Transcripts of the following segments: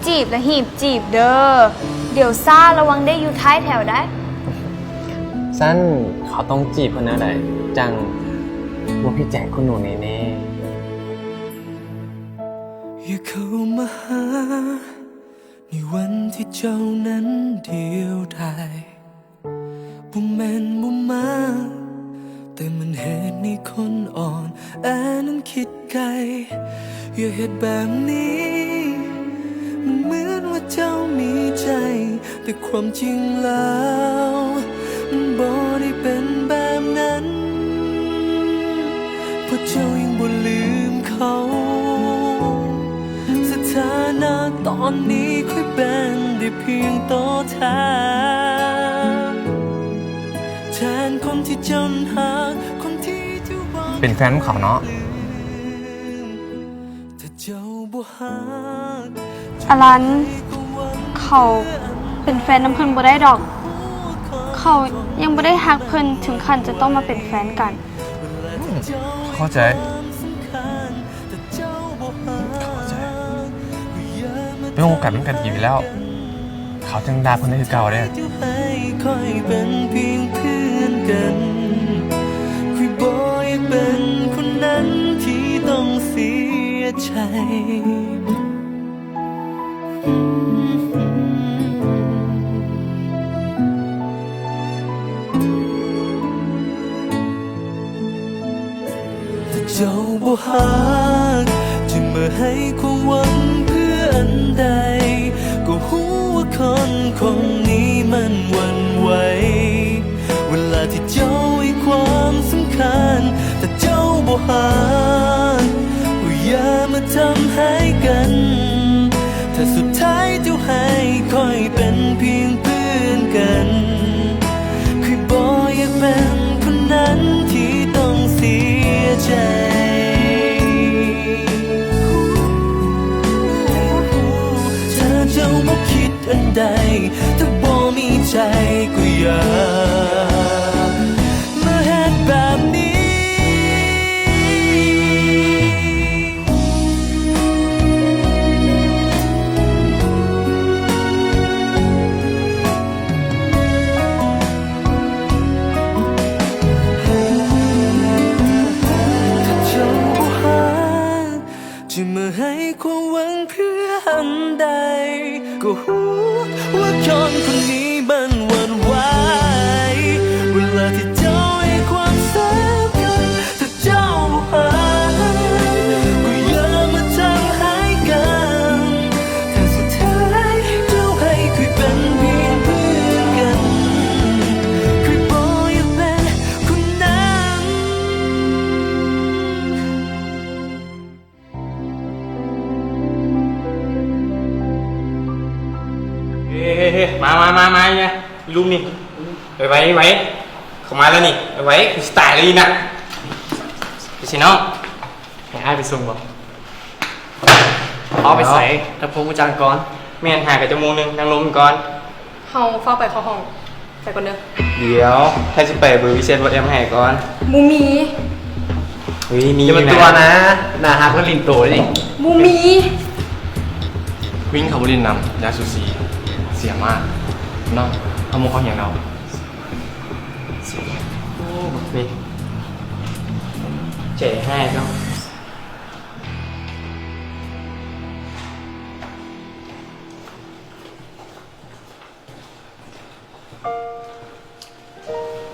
ຈີບລະຮີບຈີບເດີ ດຽວຊ້າລະວັງໄດ້ຢູ່ທ້າຍແຖວໄດ໋. ຊັ້ນເຂົາຕ້ອງຈີບເພິ່ນແນວໃດ ຈັ່ງບໍ່ຜິດໃຈຄຸນໜູແນ່ໆ? ຢ່າເຂົ້າມາຫາໃນວັນທີ່ເຈົ້ານັ້ນດຽວດາຍ. ບໍ່ແມ່ນບໍ່ມາ ແຕ່ມັນເຮັດໃຫ້ຄົນອ່ອນແອນັ້ນຄິດໄກ. ຢ່າເຮັດແບບນີ້ ມັນເໝືອນວ່າເຈົ້າມີໃຈ ແຕ່ຄວາມຈິງແລ້ວ ມັນບໍ່ໄດ້ເປັນແບບນັ້ນ. ເພາະເຈົ້າຍັງບໍ່ລືມເຂົາ ສະຖານະຕອນນີ້ຂ້ອຍເປັນໄດ້ພຽງໂຕແທນ ແທນຄົນທີ່ເຈົ້ານັ້ນຮັກ ຄົນທີ່ເຈົ້າຫວັງ ເປັນແຟນນຳເຂົາເນາະ. ອາລັນ ເຂົາເປັນແຟນນຳເພິ່ນບໍ່ໄດ້ດອກ. ເຂົາຍັງບໍ່ໄດ້ຮັກເພິ່ນເຖິງຂັ້ນຈະຕ້ອງມາເປັນແຟນກັນ. ອືມ ເຂົ້າໃຈ ເປັນໂອກາດນຳກັນອີກແລ້ວ ເຂົາຈັ່ງດ່າເພິ່ນໄດ້ຄືເກົ່າເດ້. ໃຫ້ຂ້ອຍເປັນພຽງເພື່ອນກັນ ຂ້ອຍບໍ່ຢາກເປັນຄົນນັ້ນທີ່ຕ້ອງເສຍໃຈ. ຖ້າເຈົ້າບໍ່ຮັກ ຈະມາໃຫ້ຄວາມຫວັງເພື່ອອັນໃດ? ກໍຮູ້ວ່າຄົນຄົນນີ້ມັນຫວັ່ນໄຫວ ເວລາທີ່ເຈົ້າໃຫ້ຄວາມສຳຄັນ. ຖ້າເຈົ້າບໍ່ຮັກ ກໍຢ່າມາທຳຮ້າຍກັນ. ຖ້າສຸດທ້າຍເຈົ້າໃຫ້ຂ້ອຍເປັນພຽງເພື່ອນກັນ ຂ້ອຍບໍ່ຢາກເປັນຄົນນັ້ນທີ່ຕ້ອງເສຍໃຈ. ຖ້າເຈົ້າບໍ່ຄິດອັນໃດ ຖ້າບໍ່ມີໃຈກໍຢ່າມາເຮັດແບບນີ້. ຈະມາໃຫ້ຄວາມຫວັງເພື່ອອັນໃດ? ກໍຮູ້ວ່າຄົນຄົນນີ້ມັນຫວັ່ນໄຫວ ເວລາທີ່ເຈົ້າໃຫ້ຄວາມສຳຄັນ. ຖ້າເຈົ້າບໍ່ຮັກ ກໍຢ່າມາທຳຮ້າຍກັນ. ຖ້າສຸດທ້າຍເຈົ້າໃຫ້ຂ້ອຍເປັນພຽງເພື່ອນກັນ ຂ້ອຍບໍ່ຢາກເປັນຄົນນັ້ນ. ເອີ ເອີ ເອີ ມາ ມາ ມາ ມາ ມາ ລຸມນີ້ ໄວ ໄວ ເຂົ້າມາແລ້ວນີ້ ໄວ ໄວ ຄືສະຕາຍເລີຍນີ້ນະ. ໄປຊິນ້ອງ ໃຫ້ອ້າຍໄປສົ່ງບໍ່? ເອົາໄປໃສ? ຖ້າພົມມາຈັງກ່ອນ. ແມ່ນ ຫາກະຊົ່ວໂມງໜຶ່ງ ນັ່ງລົງກ່ອນ. ເຮົາຟ້າວໄປເຂົ້າຫ້ອງ ໄປກ່ອນເດີ. ດຽວ ໃຜຊິໄປເບີພິເສດ WhatsApp ໃຫ້ກ່ອນ. ບໍ່ມີ. ເຮີ້ຍ ມີຢູ່ນະ. ຢ່າມາຕົວະນະ ໜ້າຮັກແລ້ວຫຼິ້ນໂຕນີ້. ບໍ່ມີ. ວິນເຂົາບໍ່ຫຼິ້ນນຳ ຢາກສູສີ ເສຍມາກ. ນ້ອງ ເອົາໝູ່ເຂົ້າຮຽນເອົາ. ໂອ້ ບັກນີ້ ໃຈຮ້າຍເນາະ.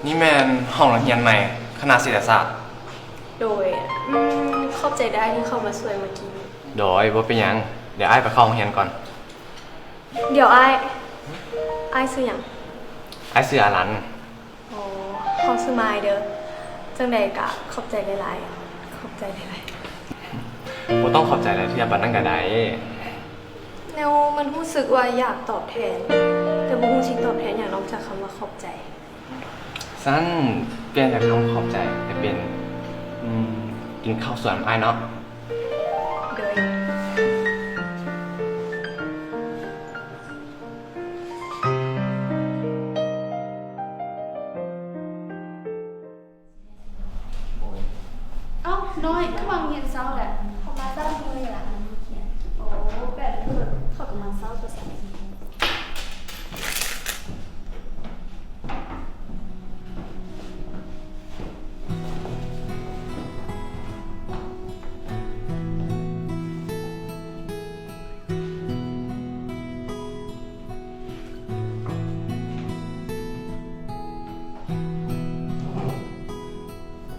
ນີ້ແມ່ນຫ້ອງນັກຮຽນໃໝ່ ຄະນະເສດຖະສາດ. ໂດຍ ອືມ ຂອບໃຈເດີ ອ້າຍທີ່ເຂົ້າມາຊ່ວຍເມື່ອກີ້. ໂດຍ ບໍ່ເປັນຫຍັງ. ດຽວອ້າຍໄປເຂົ້າໂຮງຮຽນກ່ອນ. ດຽວອ້າຍ. ອ້າຍຊື່ຫຍັງ? ອ້າຍຊື່ອາລັນ. ອໍ ເຮົາຊື່ມາຍເດີ. ຈັ່ງໃດກະຂອບໃຈຫຼາຍໆ. ຂອບໃຈຫຼາຍໆ. ບໍ່ຕ້ອງຂອບໃຈຫຼາຍເທື່ອປານນັ້ນກະໄດ້. ແນວມັນຮູ້ສຶກວ່າຢາກຕອບແທນ ແຕ່ບໍ່ຮູ້ຊິຕອບແທນຫຍັງນອກຈາກຄຳວ່າຂອບໃຈ. ຊັ້ນປ່ຽນຈາກຄຳຂອບໃຈ ໃຫ້ເປັນ ອືມ ກິນເຂົ້າສວນນຳອ້າຍເນາະ. ໂດຍ. ເອົ້າ ນ້ອຍ ຄືວ່າຮຽນເຊົ້າແຫຼະ? ເຂົາມາເຊົ້າມື້ນີ້ລະ. ໂອ້ ແບບນີ້ເຂົາກໍມາເຊົ້າ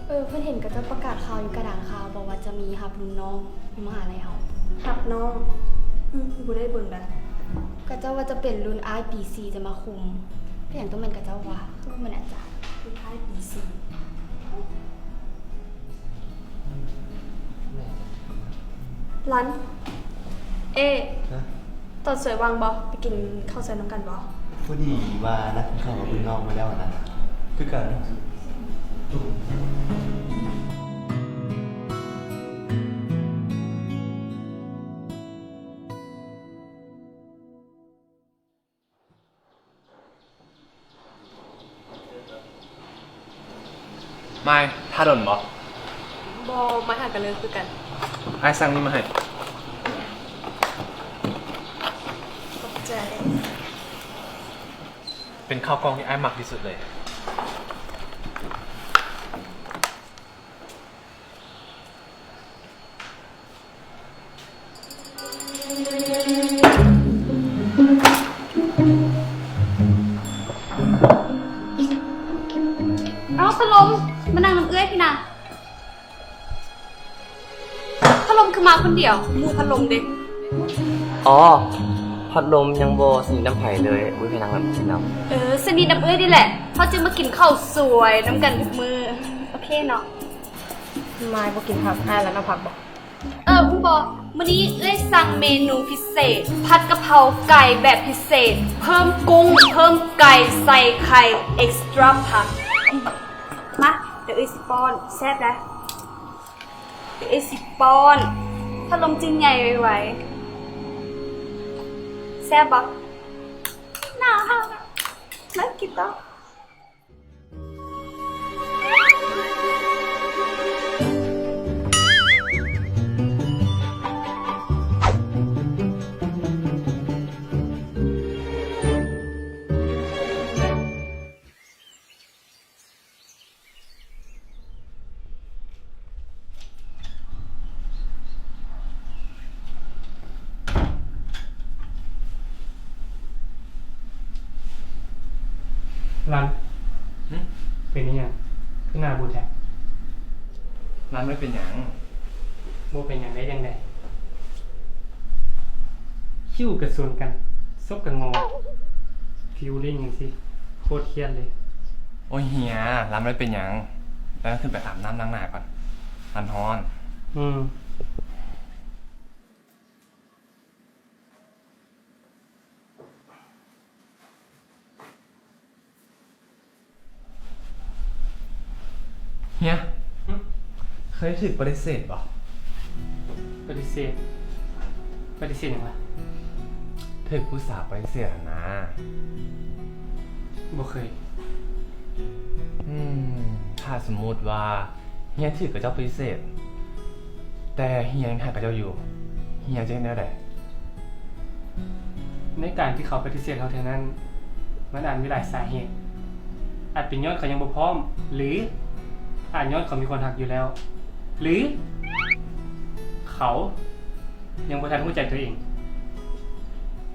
ເອີ ເພິ່ນເຫັນເຂົາເຈົ້າປະກາດຂ່າວຢູ່ກະດານຂ່າວ ບອກວ່າຈະມີຮັບລຸ້ນນ້ອງຢູ່ມະຫາໄລເຮົາ. ຮັບນ້ອງ? ອືມ ບໍ່ໄດ້ເບິ່ງດາ. ເຂົາເຈົ້າວ່າຈະເປັນລຸ້ນອ້າຍປີສີ່ຈະມາຄຸມ. ເປັນຫຍັງຕ້ອງແມ່ນເຂົາເຈົ້າວະ? ຄືບໍ່ແມ່ນອາຈານ. ລຸ້ນອ້າຍປີສີ່. ລັນ. ເອ. ຮະ? ຕອນສວຍວ່າງບໍ່? ໄປກິນເຂົ້າສວຍນຳກັນບໍ່? ພໍດີວ່ານັດກິນເຂົ້າກັບລຸ້ນນ້ອງໄວ້ແລ້ວຫັ້ນນະ. ຄືກັນ. ມາຍ ຖ້າດົນບໍ່? ບໍ່ ມາຫາກະເລີຄືກັນ. ອ້າຍສັ່ງນີ້ມາໃຫ້. ຂອບໃຈ. ເປັນເຂົ້າກ່ອງທີ່ອ້າຍມັກທີ່ສຸດເລີຍ. ເອົ້າ ພັດລົມ ມານັ່ງນຳເອື້ອຍພີ້ນະ. ພັດລົມຄືມາຄົນດຽວ? ໝູ່ພັດລົມເດ? ອໍ ພັດລົມຍັງບໍ່ສະໜິດນຳໃຜເລີຍ, ບໍ່ມີໃຜນັ່ງນຳກິນນຳ. ເອີ ສະໜິດນຳເອື້ອຍນີ້ແຫຼະ, ເຮົາຈຶ່ງມາກິນເຂົ້າສວຍນຳກັນທຸກມື້. ໂອເຄເນາະ. ມາຍບໍ່ກິນຜັກ, ອ້າຍລະເອົາຜັກບໍ່? ເອີ ຮູ້ບໍ່ ມື້ນີ້ເອື້ອຍສັ່ງເມນູພິເສດ ຜັດກະເພົາໄກ່ແບບພິເສດ ເພີ່ມກຸ້ງ ເພີ່ມໄກ່ ໃສ່ໄຂ່ ເອັກສະຕຣາຜັກ. ມາ ດຽວເອື້ອຍຊິປ້ອນ. ແຊບໄດ໋. ດຽວເອື້ອຍຊິປ້ອນ. ພັດລົມຈຶ່ງໃຫຍ່ໄວໆ. ແຊບບໍ່? ໜ້າຮັກອະ. ມາກິນຕໍ່. ລັນ. ຫຶ? ເປັນອີ່ຫຍັງ? ຄືໜ້າບູດແທ້. ລັນບໍ່ເປັນຫຍັງ. ບໍ່ເປັນຫຍັງໄດ້ຈັ່ງໃດ? ຄິ້ວກະຊົນກັນ, ສົບກະງໍ, ຟີລລິ້ງຈັ່ງຊີ້. ໂຄດຄຽດເລີຍ. ໂອ້ຍ ເຮຍ, ລັນບໍ່ເປັນຫຍັງ. ລັນຂຶ້ນໄປອາບນ້ຳລ້າງໜ້າກ່ອນ. ລັນຮ້ອນ. ອືມ. ເຮຍ. ຫຶ? ເຄີຍຖືກປະຕິເສດບໍ່? ປະຕິເສດ? ປະຕິເສດຫຍັງລະ? ຖືກຜູ້ສາວປະຕິເສດຫັ້ນນາ. ບໍ່ເຄີຍ. ອືມ ຖ້າສົມມຸດວ່າ ເຮຍຖືກເຂົາເຈົ້າປະຕິເສດ ແຕ່ເຮຍຍັງຮັກເຂົາເຈົ້າຢູ່ ເຮຍຈະເຮັດແນວໃດ? ໃນການທີ່ເຂົາປະຕິເສດເຮົາເທື່ອນັ້ນ ມັນອາດມີຫຼາຍສາເຫດ. ອາດເປັນຍ້ອນເຂົາຍັງບໍ່ພ້ອມ ຫຼື ອາດຍ້ອນເຂົາມີຄົນຮັກຢູ່ແລ້ວ ຫຼື ເຂົາ ຍັງບໍ່ທັນຮູ້ໃຈຕົວເອງ.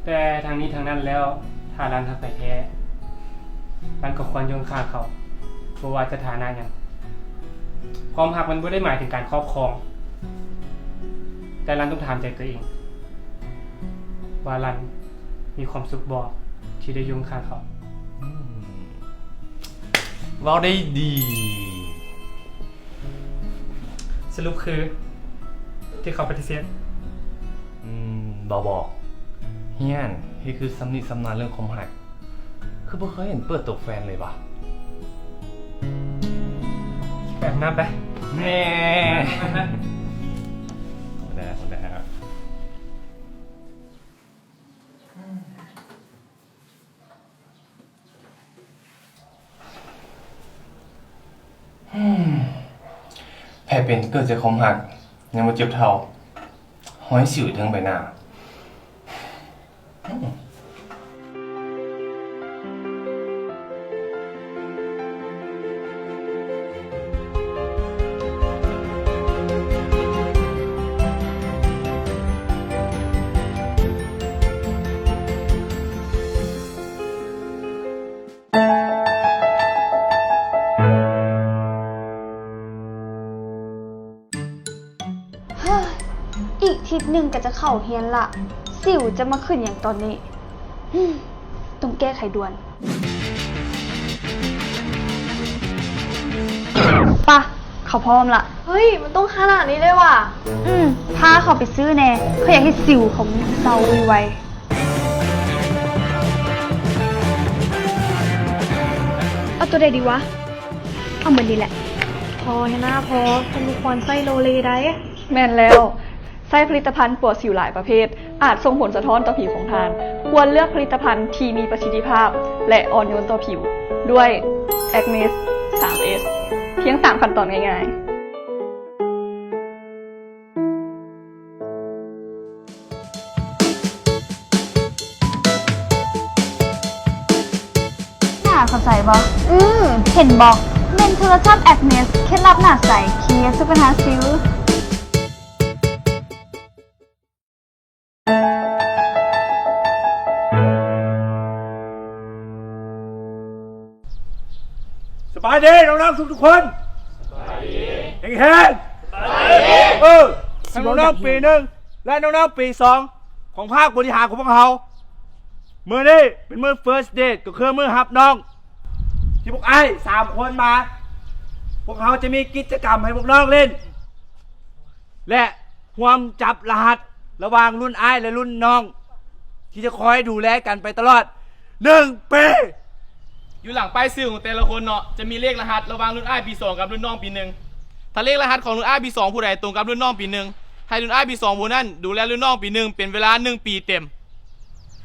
ແຕ່ທັງນີ້ທັງນັ້ນແລ້ວ, ຖ້າລັນຮັກໃຜແທ້, ລັນກໍຄວນຢູ່ຂ້າງເຂົາ, ບໍ່ວ່າຈະຖານະຫຍັງ. ຄວາມຮັກມັນບໍ່ໄດ້ໝາຍເຖິງການຄອບຄອງ, ແຕ່ລັນຕ້ອງຖາມໃຈຕົວເອງ ວ່າລັນມີຄວາມສຸກບໍ່ ທີ່ໄດ້ຢູ່ຂ້າງເຂົາ? ອືມ ເວົ້າໄດ້ດີ. ສະຫຼຸບຄື ທີ່ເຂົາປະຕິເສດ? ອືມ ບໍ່ບອກ. ເຮຍ ເຮຍຄືຊຳນິຊຳນານເລື່ອງຄວາມຮັກ, ຄືບໍ່ເຄີຍເຫັນເປີດຕົວແຟນເລີຍຫວາ? ແບບນັ້ນໄປ. ແນ່. ແຜເປັນເກີດຈາກຄວາມຮັກ ຍັງບໍ່ເຈັບເທົ່າຮອຍສິວເທິງໃບໜ້າ. ເຮີ້ຍ ອີກທິດໜຶ່ງກໍຈະເຂົ້າຮຽນລະ, ສິວຈະມາຂຶ້ນຫຍັງຕອນນີ້? ຮຶມ ຕ້ອງແກ້ໄຂດ່ວນ. ປະ ເຂົາພ້ອມລະ. ເຮີ້ຍ ມັນຕ້ອງຂະໜາດນີ້ເລີຍຫວາ? ອືມ ພາເຂົາໄປຊື້ແດ່, ເຂົາຢາກເຮັດສິວເຂົາເຊົາໄວໆ. ເອົາໂຕໃດດີວະ? ເອົາໝົດນີ້ແຫຼະ. ພໍແທ້ນາ ພໍ, ເພິ່ນບໍ່ຄວນໃຊ້ໂລເລໃດ. ແມ່ນແລ້ວ, ໃຊ້ຜະລິດຕະພັນປົວສິວຫຼາຍປະເພດ ອາດສົ່ງຜົນສະທ້ອນຕໍ່ຜິວຂອງທ່ານ. ຄວນເລືອກຜະລິດຕະພັນທີ່ມີປະສິດທິພາບ ແລະ ອ່ອນໂຍນຕໍ່ຜິວ ດ້ວຍ Acnes ສາມ S ພຽງສາມຂັ້ນຕອນງ່າຍໆ. ໜ້າເຂົ້າໃຈບໍ່? ອື ເຫັນບໍ່? ເມັນໂທລະສັບ Acnes ເຄັດລັບໜ້າໃສ ເຄັຍທຸກບັນຫາສິວ. ສະບາຍດີນ້ອງໆທຸກໆຄົນ. ສະບາຍດີ. ເຮັງໆ. ສະບາຍດີ. ເອີ ທັງນ້ອງໆປີໜຶ່ງ ແລະ ນ້ອງໆປີສອງ ຂອງພາກບໍລິຫານຂອງພວກເຮົາ. ມື້ນີ້ເປັນມື້ first date ກໍຄືມື້ຮັບນ້ອງ ທີ່ພວກອ້າຍສາມຄົນມາ. ພວກເຮົາຈະມີກິດຈະກຳໃຫ້ພວກນ້ອງຫຼິ້ນ ແລະ ຮ່ວມຈັບລະຫັດລະຫວ່າງລຸ້ນອ້າຍ ແລະ ລຸ້ນນ້ອງ ທີ່ຈະຄອຍດູແລກັນໄປຕະຫຼອດໜຶ່ງປີ. ຢູ່ຫຼັງປ້າຍຊື່ຂອງແຕ່ລະຄົນເນາະ ຈະມີເລກລະຫັດລະຫວ່າງລຸ້ນອ້າຍປີສອງກັບລຸ້ນນ້ອງປີໜຶ່ງ. ຖ້າເລກລະຫັດຂອງລຸ້ນອ້າຍປີສອງຜູ້ໃດຕົງກັບລຸ້ນນ້ອງປີໜຶ່ງ ໃຫ້ລຸ້ນອ້າຍປີສອງຜູ້ນັ້ນດູແລລຸ້ນນ້ອງປີໜຶ່ງເປັນເວລາໜຶ່ງປີເຕັມ.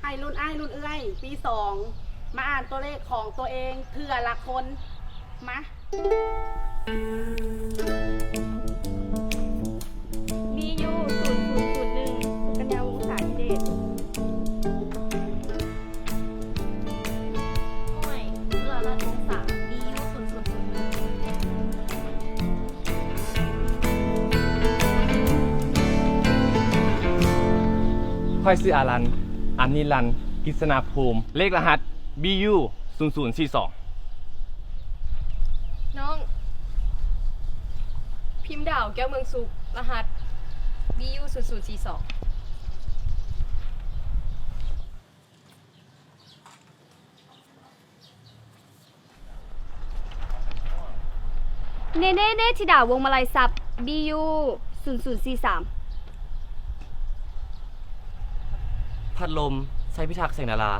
ໃຫ້ລຸ້ນອ້າຍລຸ້ນເອື້ອຍປີສອງມາອ່ານຕົວເລກຂອງຕົວເອງເທື່ອລະຄົນ. ມາ ບີຢູ ສູນສູນສູນໜຶ່ງ ສຸກັນຍາ ວົງສາທິເດດ. ໂອ້ຍ ເອື້ອລັດ ວົງສາ ບີຢູ ສູນສູນສູນໜຶ່ງ. ຂ້ອຍຊື່ອາລັນ ອານິລັນ ກິດສະນາພູມ ເລກລະຫັດ ບີຢູ ສູນສູນສີ່ສອງ. ນ້ອງ ພິມດາວ ແກ້ວເມືອງສຸກ ລະຫັດ ບີຢູ ສູນສູນສີ່ສອງ. ເນເນ ເນທິດາ ວົງມາໄລຊັບ ບີຢູ ສູນສູນສີ່ສາມ. ພັດລົມ ໄຊພິທັກ ແສງດາລາ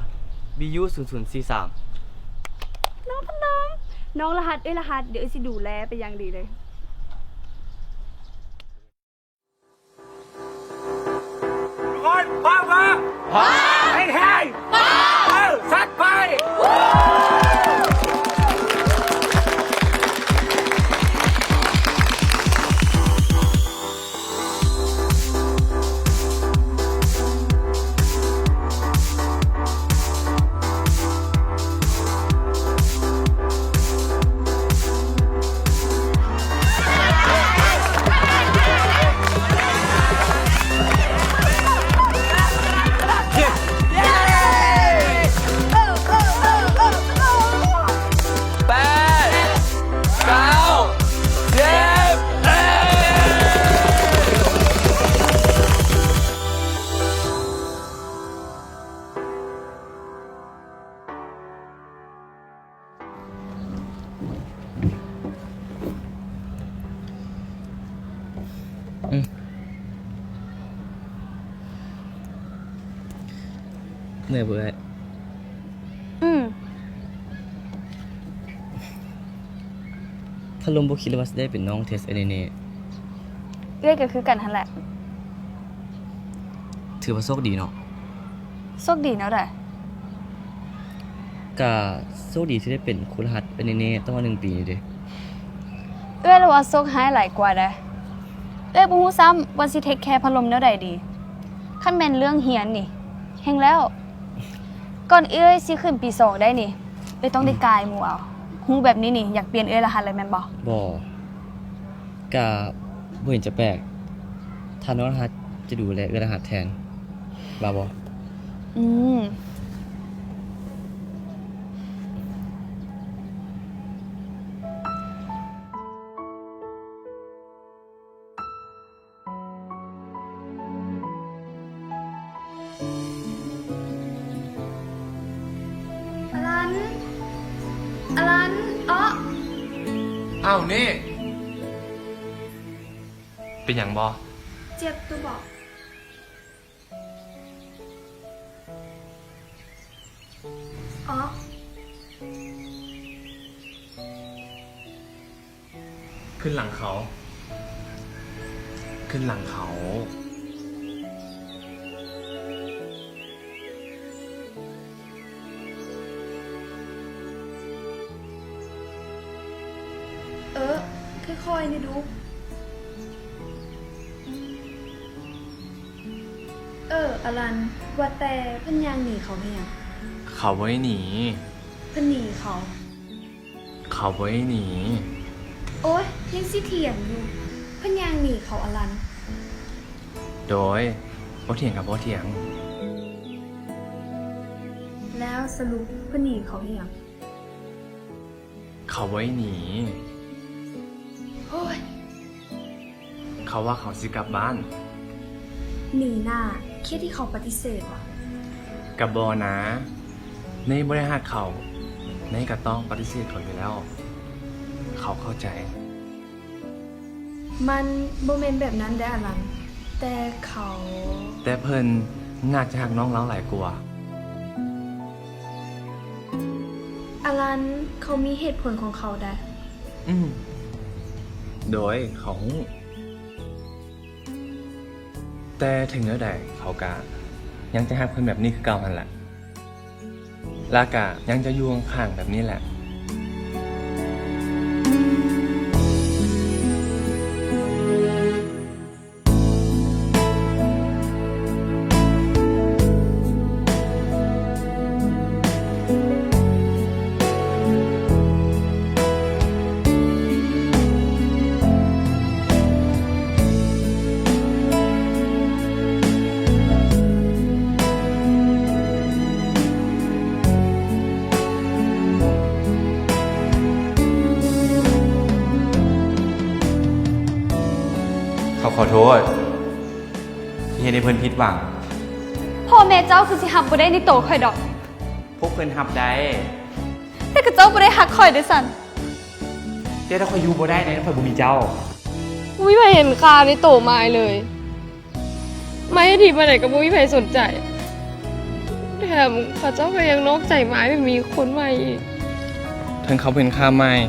ບີຢູ ສູນສູນສີ່ສາມ. ນ້ອງພັດລົມ ນ້ອງລະຫັດ ເອື້ອຍລະຫັດ ດຽວເອື້ອຍຊິດູແລເປັນຢ່າງດີເລີຍ. ທຸກຄົນພ້ອມບໍ່? ພ້ອມ. ເຮັງໆ. ພ້ອມ. ເອີ ຈັດໄປ. ແປດ ເກົ້າ ສິບ ເອັດ. ອືມ ເມື່ອຍບໍ່ເອື້ອຍ? ອືມ. ພະລົມບໍ່ຄິດເລີຍວ່າຊິໄດ້ເປັນນ້ອງເທສເອເນເນ. ເອື້ອຍກໍຄືກັນຫັ້ນແຫຼະ. ຖືວ່າໂຊກດີເນາະ. ໂຊກດີແນວໃດ? ກະໂຊກດີທີ່ໄດ້ເປັນຄູ່ລະຫັດເອື້ອຍແນ່ໆ ຕະຫຼອດໜຶ່ງປີນີ້ເດ. ເອື້ອຍລະວ່າໂຊກຮ້າຍຫຼາຍກວ່າໃດ໋. ເອື້ອຍບໍ່ຮູ້ຊ້ຳວ່າຊິເທກແຄພະລົມແນວໃດດີ. ຄັນແມ່ນເລື່ອງຮຽນນີ້ ແຮ່ງແລ້ວ. ກ່ອນເອື້ອຍຊິຂຶ້ນປີສອງໄດ້ນີ້ ເອື້ອຍຕ້ອງໄດ້ ອືມ ກ່າຍໝູ່ເອົາ. ຮູ້ແບບນີ້ນີ້ ຢາກປ່ຽນເອື້ອຍລະຫັດເລີຍແມ່ນບໍ່? ບໍ່. ກະບໍ່ເຫັນຈະແປກ ຖ້ານ້ອງລະຫັດຈະດູແລເອື້ອຍລະຫັດແທນ ວ່າບໍ່? ອືມ. ເ ອ້າວ ເນກ ເປັນຫຍັງບໍ່? ເຈັບຕົວບໍ? ອໍ ຂຶ້ນຫຼັງເຂົາ ຂຶ້ນຫຼັງເຂົາ. ເອີ ຄ່ອຍໆ ນີ້ດູ. ເອີ ອາລັນ, ວ່າແຕ່ເພິ່ນຍ່າງໜີເຂົາເຮັດຫຍັງ? ເຂົາບໍ່ໄດ້ໜີ. ເພິ່ນໜີເຂົາ. ເຂົາບໍ່ໄດ້ໜີ. ໂອ້ຍ ຍັງຊິຖຽງຢູ່. ເພິ່ນຍ່າງໜີເຂົາ ອາລັນ. ໂດຍ ບໍ່ຖຽງກໍບໍ່ຖຽງ. ແລ້ວສະຫຼຸບເພິ່ນໜີເຂົາເຮັດຫຍັງ? ເຂົາບໍ່ໄດ້ໜີ. ໂອ້ຍ ເຂົາວ່າເຂົາຊິກັບບ້ານ. ໜີໜ້າ ຄຽດທີ່ເຂົາປະຕິເສດຫວາ? ກະບໍ່ນາ. ເນຍບໍ່ໄດ້ຮັກເຂົາ, ເນຍກະຕ້ອງປະຕິເສດເຂົາຢູ່ແລ້ວ. ເຂົາເຂົ້າໃຈ. ມັນບໍ່ແມ່ນແບບນັ້ນເດ້ ອາລັນ. ແຕ່ເຂົາ ແຕ່ເພິ່ນໜ້າຈະຮັກນ້ອງລາວຫຼາຍກວ່າ. ອາລັນ ເຂົາມີເຫດຜົນຂອງເຂົາໃດ. ອືມ ໂດຍ ເຂົາຮູ້. ແຕ່ເຖິງແນວໃດເຂົາກະຍັງຈະຮັກເພິ່ນແບບນີ້ຄືເກົ່າຫັ້ນແຫຼະ. ລະກະຍັງຈະຢູ່ຂ້າງໆ ແບບນີ້ແຫຼະ. ເຂົາຂໍໂທດທີ່ເຮັດໃຫ້ເພິ່ນຜິດຫວັງ. ພໍ່ແມ່ເຈົ້າຄືຊິຮັບບໍ່ໄດ້ໃນໂຕຂ້ອຍດອກ. ພວກເພິ່ນຮັບໄດ້. ແຕ່ຂະເຈົ້າບໍ່ໄດ້ຮັກຂ້ອຍເດ້ຊັ້ນ. ແຕ່ຖ້າຂ້ອຍຢູ່ບໍ່ໄດ້ໃນເມື່ອຂ້ອຍບໍ່ມີເຈົ້າ. ບໍ່ມີໃຜເຫັນຄ່າໃນໂຕມາຍເລີຍ. ມາຍເຮັດດີປານໃດກໍບໍ່ມີໃຜສົນໃຈ. ແຖມເຂົາເຈົ້າກໍຍັງນອກໃຈມາຍໄປມີຄົນໃໝ່ອີກ. ເຖິງເຂົາບໍ່ເຫັນຄ່າມາຍ,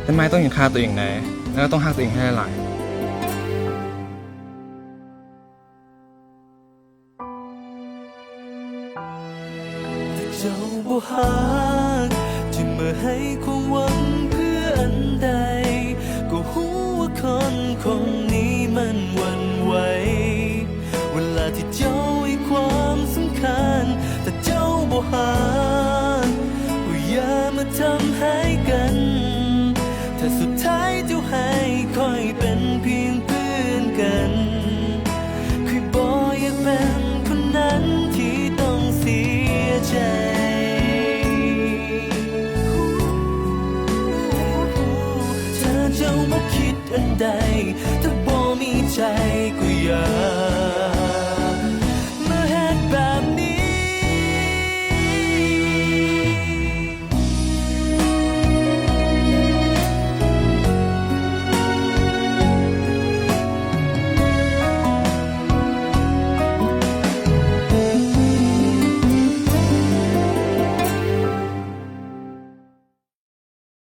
ແຕ່ມາຍຕ້ອງເຫັນຄ່າຕົວເອງໃດ໋ ແລ້ວກໍຕ້ອງຮັກຕົວເອງໃຫ້ຫຼາຍໆ. ເຈົ້າບໍ່ຮັກ ຈະມາໃຫ້ຄວາມຫວັງເພື່ອອັນໃດ? ກໍຮູ້ວ່າຄົນຄົນນີ້ມັນຫວັ່ນໄຫວ ເວລາທີ່ເຈົ້າໃຫ້ຄວາມສຳຄັນ. ຖ້າເຈົ້າບໍ່ຮັກ ກໍຢ່າມາທຳຮ້າຍກັນ. ຖ້າສຸດທ້າຍເຈົ້າໃຫ້ຂ້ອຍເປັນພຽງເພື່ອນກັນ, ຂ້ອຍບໍ່ຢາກເປັນຄົນນັ້ນທີ່ຕ້ອງເສຍໃຈ. ຖ້າເຈົ້າບໍ່ຄິດອັນໃດ